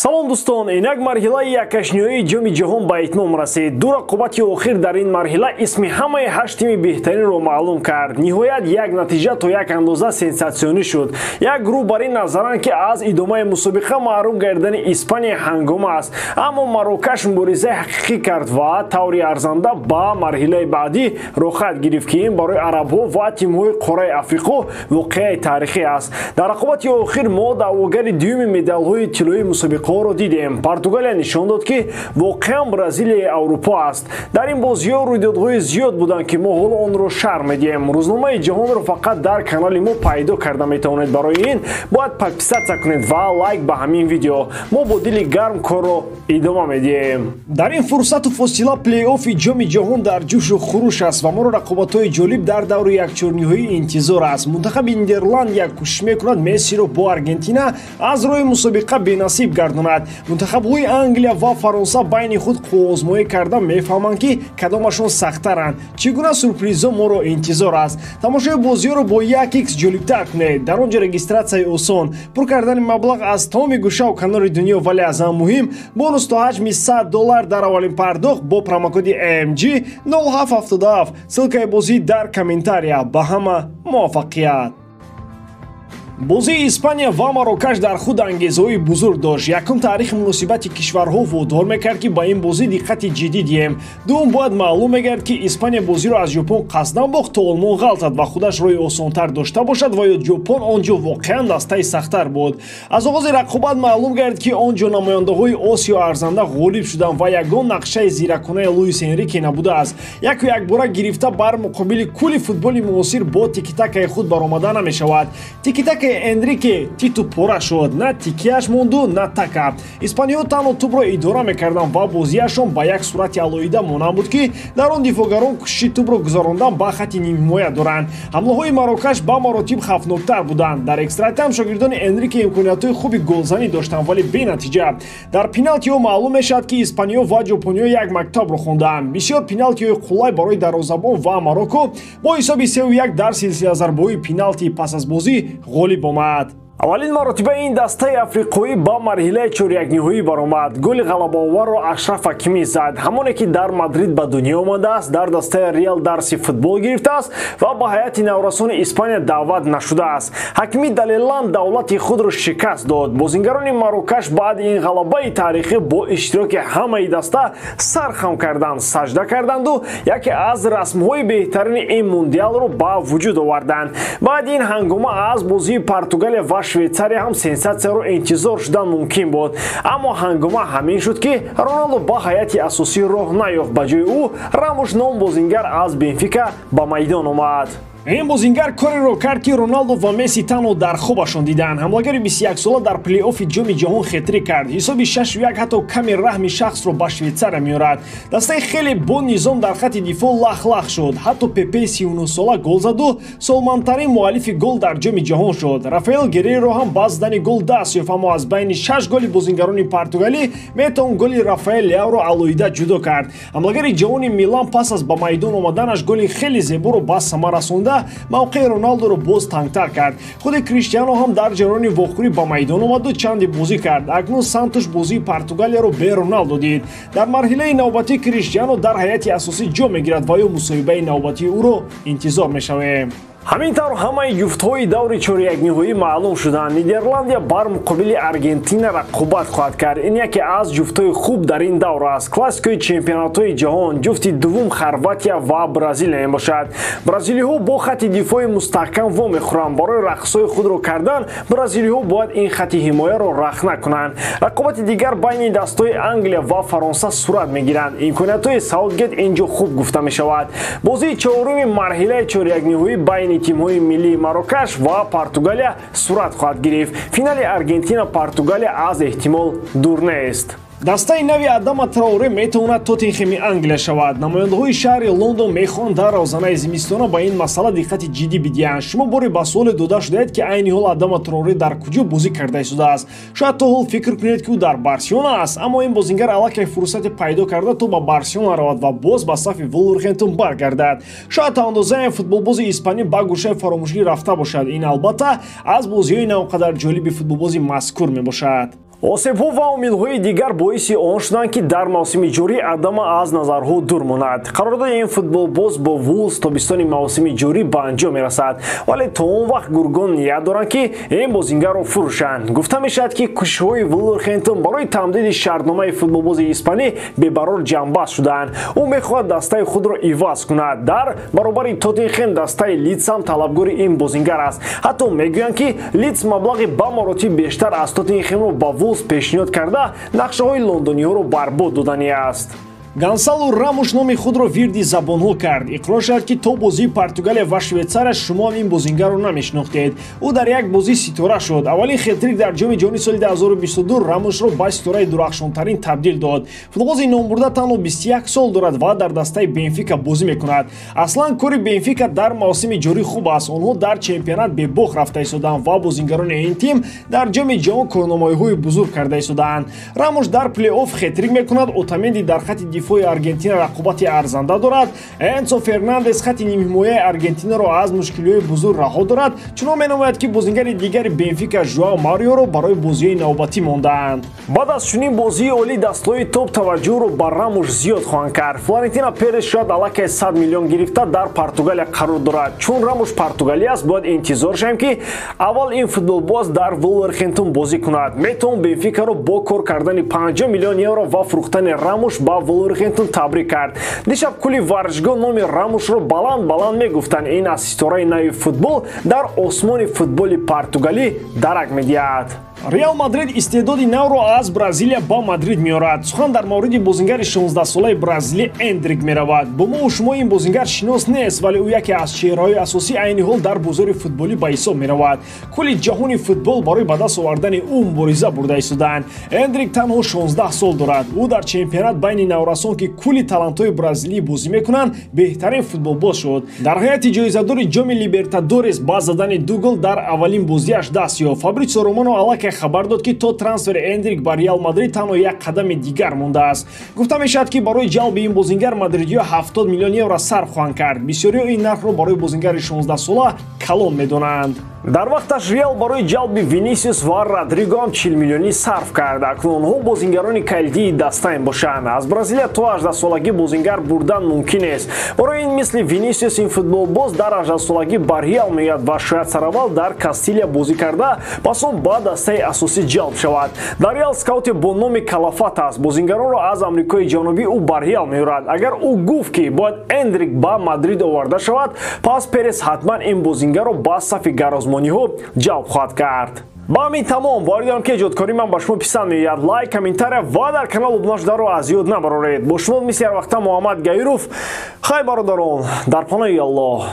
Салом дӯстон, инак марҳилаи яккашниҳоии ҷоми ҷаҳон ба итмом расид. Ду рақобати охир дар ин марҳила исми ҳамаи ҳашт тими беҳтаринро маълум кард. Ниҳоят як натиҷа то як андоза сенсатсионӣ шуд. Як гурӯҳ бар ин назаранд, ки аз идомаи мусобиқа маҳрум гардидани Испания ҳангома аст, аммо Марокаш муборизаи ҳақиқӣ кард ва таври арзанда ба марҳилаи баъдӣ роҳхат гирифт, ки ин барои арабҳо ва тимҳои қораи Африқо воқеаи таърихӣ аст. Дар рақобати охир мо даъвогари дуюми медалҳои тиллоии мусобиқаро дидем. Португалия нишон дод, ки воқеан Бразилияи Аврупо аст. Дар ин бозиҳо рӯйдодҳои зиёд буданд, ки мо ҳоло онро шарҳ медиҳем. Рӯзномаи ҷаҳонро фақат дар канали мо пайдо карда метавонед. Барои ин бояд подписаться кунед ва лайк ба ҳамин видео. Мо бо дили гарм корро идома медиҳем. Дар ин фурсату фосила плей-оффи ҷоми ҷаҳон дар ҷӯшу хуруш аст ва моро рақобатҳои ҷолиб дар даври якчорниҳоӣ интизор аст. Мунтахаби Нидерландия кӯшиш мекунад Мессиро бо Аргентина аз роҳи мусобиқа бенасиб гардонад. Мунтахабҳои Англия ва Фаронса байни худ қувваозмоӣ карда мефаҳманд, ки кадомашон сахттаранд. Чӣ гуна сюрпризҳо моро интизор аст? Тамошои бозиҳоро бо 1x ҷолибтар кунед. Дар он ҷо регистратсияи осон, пур кардани маблағ аз тамоми гӯшаву канори дунё, вале аз ҳама муҳим бонус то ҳаҷми $100 дар аввалин пардохт бо промокоди MG 0777. Ссылкаи бозӣ дар комментария. Ба ҳама муваффақият! Бозии Испания ва Марокаш дар худ ангезаҳои бузург дошт. Якум, таърихи муносибати кишварҳо водор мекард, ки ба ин бозӣ диққати ҷиддӣ диҳем. Дуюм, бояд маълум мегард, ки Испания бозиро аз Ҷопон қасдан бохт, то Олмон ғалтад ва худаш роҳи осонтар дошта бошад ва ё Ҷопон он ҷо воқеан дастаи сахттар буд. Аз оғози рақобат маълум гард, ки он ҷо намояндаҳои Осиё арзанда ғолиб шуданд ва ягон нақшаи зираконаи Луис Энрике набудааст. Яку якбора гирифта бар муқобили кулли футболи муосир бо тикитакаи худ баромада намешавад. Тикитака Энрике титу пора шуд, на тикияш монду, на така. Испаниҳо танҳо тӯбро идора мекарданд ва бозиашон ба як сурати алоҳида монанд буд, ки дар он дифоъгарон кӯшиши тӯбро гузарондан ба хатти нимҳимоя доранд. Ҳамлаҳои Марокаш ба маротиб хавфноктар буданд. Дар экстратайм шогирдони Энрике имкониятҳои хуби голзанӣ доштанд, вале бенатиҷа. Дар пеналтиҳо маълум мешавад, ки испаниҳо ва ҷопониҳо як мактабро хондаанд. Бисёр пеналтиҳои қулай барои дарвозабон ва Марокко бо ҳисоби 3-1 дар силсила зарбаҳои пеналти пас аз бозӣ ғолиб омад. Аввалин маротиба ин дастаи африқоӣ ба марҳилаи чорякниҳоӣ баромад. Голи ғалабаоварро Ашраф Ҳакимӣ зад, ҳамоне ки дар Мадрид ба дунё омадааст, дар дастаи Реал дарси футбол гирифтааст ва ба ҳайати наврасони Испания даъват нашудааст. Ҳакимӣ далелан давлати худро шикаст дод. Бозингарони Марокаш баъди ин ғалабаи таърихӣ бо иштироки ҳамаи даста сархам карданд, сажда карданду яке аз расмҳои беҳтарини ин мундиалро ба вуҷуд оварданд. Баъди ин ҳангома аз бозии Португалия ва Швейтсария ҳам сенсатсияро интизор шудан мумкин буд, аммо ҳангома ҳамин шуд, ки Роналдо ба ҳайати асосӣ роҳ наёфт. Ба ҷои ӯ Рамуш ном бозингар аз Бенфика ба майдон омад. Ин бозингар кореро кард, ки Роналдо ва Месси танҳо дар хобашон диданд. Ҳамлагари 21сола дар плей-оффи ҷоми ҷаҳон хетрик кард. Ҳисоби 6-1 ҳатто ками раҳми шахсро ба Швейтсария меорад. Дастаи хеле бо низом дар хатти дифоъ лах-лах шуд. Ҳатто Пепеи 39сола гол заду солмандтарин муаллифи гол дар ҷоми ҷаҳон шуд. Рафаэл Герреро ҳам ба задани гол даст ёфт, аммо аз байни 6 голи бозингарони португалӣ метавон голи Рафаэл Леаро алоҳида ҷудо кард. Ҳамлагари ҷавони Милан пас аз ба майдон омаданаш голи хеле зеборо ба самар расонда, мавқеи Роналдоро боз тангтар кард. Худи Криштиано ҳам дар ҷараёни вохӯрӣ ба майдон омаду чанде бозӣ кард. Акнун Сантуш бозии Португалияро бе Роналдо дид. Дар марҳилаи навбатӣ Криштиано дар ҳайати асосӣ ҷо мегирад ва ё мусоҳибаи навбатии ӯро интизор мешавем. Ҳамин тавр ҳамаи ҷуфтҳои даври чорякниҳоӣ маълум шуданд. Нидерландия бар муқобили Аргентина рақобат хоҳад кард. Ин яке аз ҷуфтҳои хуб дар ин давр аст. Классикои чемпионатҳои ҷаҳон ҷуфти дуввум Хорватия ва Бразилия мебошад. Бразилиҳо бо хатти дифои мустаҳкам вомехӯранд. Барои рақсҳои худро кардан бразилиҳо бояд ин хатти ҳимояро рахна кунанд. Рақобати дигар байни дастҳои Англия ва Фаронса сурат мегиранд. Имкониятҳои Саутгейт ин ҷо хуб гуфта мешавад. Бозии чоруми марҳилаи чорякниҳоӣ байни тимҳои миллии Марокаш ва Португалия сурат хоҳад гирифт. Финали Аргентина-Португалия аз эҳтимол дур нест. Дастаи нави Адама Траоре метавонад Тоттенхеми Англия шавад. Намояндаҳои шаҳри Лондон мехоҳанд дар равзанаи зимистона ба ин масъала диққати ҷиддӣ бидиҳанд. Шумо боре ба суоле дода шудаед, ки айни ҳол Адама Траоре дар куҷо бозӣ карда истодааст. Шояд то ҳол фикр кунед, ки ӯ дар Барселона аст, аммо ин бозингар аллакай фурсате пайдо карда то ба Барселона равад ва боз ба сафи Вулверхэмптон баргардад. Шояд то андозаи футболбози испанӣ ба гӯшаи фаромӯшӣ рафта бошад. Ин албатта аз бозиҳои наонқадар ҷолиби футболбози мазкур мебошад. Осебҳо ва омилҳои дигар боиси он шуданд, ки дар мавсими ҷорӣ Адама аз назарҳо дур монад. Қарордоди ин футболбоз бо Вулс тобистони мавсими ҷорӣ ба анҷом мерасад, вале то он вақт гургон ният доранд, ки ин бозингарро фурӯшанд. Гуфта мешавад, ки кӯшишҳои Вулверхэмптон барои тамдиди шартномаи футболбози испанӣ бебарор ҷамъбаст шуданд. Ӯ мехоҳад дастаи худро иваз кунад. Дар баробари Тоттенхем дастаи Лидс ҳам талабгори ин бозингар аст. Ҳатто мегӯянд, ки Лидс маблағи ба маротиб бештар аз Тоттенхемро ба Вулс пешниҳод карда, нақшаҳои лондониҳоро барбод додани аст. Гонсалу Рамуш номи худро вирди забонҳо кард. Иқрор шавад, ки то бозии Португалия ва Швейтсария шумо ин бозингарро намешинохтед. Ӯ дар як бозӣ ситора шуд. Аввалин хетрик дар Ҷоми ҷаҳони соли 2022 Рамушро ба ситораи дурахшонтарин табдил дод. Футболбози номбурда танҳо 21 сол дорад ва дар дастаи Бенфика бозӣ мекунад. Аслан кори Бенфика дар мавсими ҷорӣ хуб аст. Онҳо дар чемпионат бебох рафта истоданд ва бозингарони ин тим дар Ҷоми ҷаҳон корномоиҳои бузург карда истодаанд. Рамуш дар плей-офф хетрик мекунад. Отаменди дар хати дифои Аргентина рақобати арзанда дорад. Энсо Фернандес хати нимҳимояи Аргентинаро аз мушкилиҳои бузург раҳо дорад. Чунон менамояд, ки бозингари дигари Бенфика Жуао Мариоро барои бозиҳои навбатӣ мондаанд. Баъд аз чунин бозии олӣ дастҳои топ таваҷҷӯҳро ба Рамуш зиёд хоҳанд кард. Флорентина Перес шояд аллакай 100 миллион гирифта дар Португалия қарор дорад. Чун Рамуш португалӣ аст, бояд интизор шавем, ки аввал ин футболбоз дар Вулверхэмптон бозӣ кунад. Метавон Бенфикаро бо кор кардани 50 миллион евро ва фурӯхтани Рамуш ба Вулверхэмптон табрик кард. Дишаб кулли варзишгоҳ номи Рамушро баланд-баланд мегуфтанд. Ин аз ситораи нави футбол дар осмони футболи португалӣ дарак медиҳад. Реал Мадрид истеъдоди навро аз Бразилия ба Мадрид меорад. Сухан дар мавриди бозингари 16-солаи бразилӣ Эндрик меравад. Бо мо шумо ин бозингар шинос нест, вале ӯ яке аз чеҳраҳои асосӣ айни ҳол дар бозори футболӣ ба ҳисоб меравад. Кулли ҷаҳони футбол барои ба даст овардани ӯ мубориза бурда истодаанд. Эндрик танҳо 16 сол дорад. Ӯ дар чемпионат байни наврасон, ки кулли талантҳои бразилӣ бозӣ мекунанд, беҳтарин футболбоз шуд. Дар ҳайати ҷоизадори Ҷоми Либертадорес ба задани 2 гол дар аввалин бозиаш даст ёфт. Фабритсио Романо аллакай хабар дод, ки то трансфери Эндрик ба Реал Мадрид танҳо як қадами дигар мондааст. Гуфта мешавад, ки барои ҷалби ин бозингар мадридиҳо 70 миллион евро сарф хоҳанд кард. Бисёриҳо ин нархро барои бозингари 16-сола калон медонанд. Дар вақташ Реал барои ҷалби Винисиус ва Родриго ҳам 40 миллионӣ сарф кард. Акнун онҳо бозингарони калидии дастаем бошанд. Аз Бразилия то 18-солагӣ бозингар бурдан мумкин нест. Барои ин мисли Винисиус ин футболбоз дар 18-солагӣ ба Реал меояд ва шояд сараввал дар Кастилия бозӣ карда, пас он ба дастаи асосӣ ҷалб шавад. Дар Реал скауте бо номи Калафат аст. Бозингаронро аз Амрикои Ҷанубӣ ӯ ба Реал меорад. Агар ӯ гуфт, ки бояд Эндрик ба Мадрид оварда шавад, пас Перес ҳатман ин бозингарро ба сафи гарозмониҳо ҷалб хоҳад кард. Ба ҳамин тамом. Боварӣ дорам, ки эҷодкории ман ба шумо писанд меояд. Лайк, комментария ва дар канал обуна шударо аз ёд набароред. Бо шумо мисли ҳар вақта Муҳаммад Гаиров. Хай, бародарон, дар паноҳи Аллоҳ.